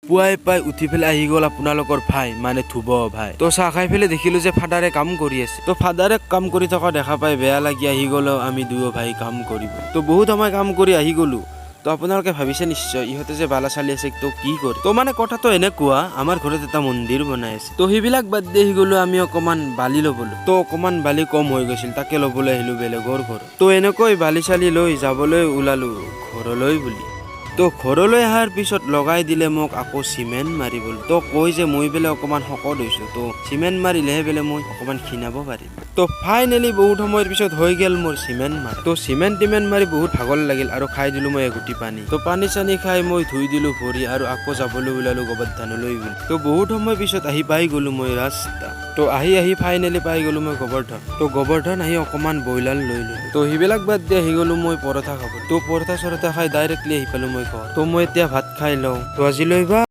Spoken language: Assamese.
পুৱাই পাই উঠি পেলাই আহি গ'ল আপোনালোকৰ ভাই, মানে ধুব ভাই। তো চাহ খাই পেলাই দেখিলো যে ফাদাৰে কাম কৰি আছে। তো ফাদাৰে কাম কৰি থকা দেখা পাই বেয়া লাগি আহি গ'লো আমি দুয়ো ভাই কাম কৰিব। তো বহুত সময় কাম কৰি আহি গ'লো। তো আপোনালোকে ভাবিছে নিশ্চয়, ইহঁতে যে বালা চালি আছে, তো কি কৰে? তো মানে কথাটো এনেকুৱা, আমাৰ ঘৰত এটা মন্দিৰ বনাই আছে। তো সেইবিলাক বাদ দি আহি গ'লো আমি অকণমান বালি ল'বলৈ। তো অকণমান বালি কম হৈ গৈছিল, তাকে ল'বলৈ আহিলো বেলেগৰ ঘৰত। তো এনেকৈ বালি চালি লৈ যাবলৈ ওলালো ঘৰলৈ বুলি। তো ঘৰলৈ অহাৰ পিছত লগাই দিলে মোক আকৌ চিমেণ্ট মাৰিবলৈ। তো কৈ যে মই বোলে অকণমান শকত হৈছোঁ, তো চিমেণ্ট মাৰিলেহে বোলে মই অকণমান ক্ষীণাব পাৰিম। তো ফাইনেলি বহুত সময়ৰ পিছত হৈ গ'ল মোৰ চিমেণ্ট মাৰা। তো চিমেণ্ট টিমেণ্ট মাৰি বহুত ভাগৰ লাগিল আৰু খাই দিলোঁ মই এঘুটি পানী। তো পানী চানী খাই মই ধুই দিলোঁ ভৰি আৰু আকৌ যাবলৈ ওলালোঁ গোবৰ্ধনলৈ বুলি। তো বহুত সময় পিছত আহি পাই গ'লো মই ৰাস্তা। তো আহি আহি ফাইনেলি পাই গ'লো মই গোবৰ্ধন। তো গোবৰ্ধন আহি অকণমান ব্ৰইলাৰ লৈ ল'লো। তো সেইবিলাক বাদ দি আহি গ'লো মই পৰঠা খাব। তো পৰঠা চৰঠা খাই ডাইৰেক্টলি আহি পালোঁ মই ঘৰ। তো মই এতিয়া ভাত খাই লওঁ। তো আজিলৈ বা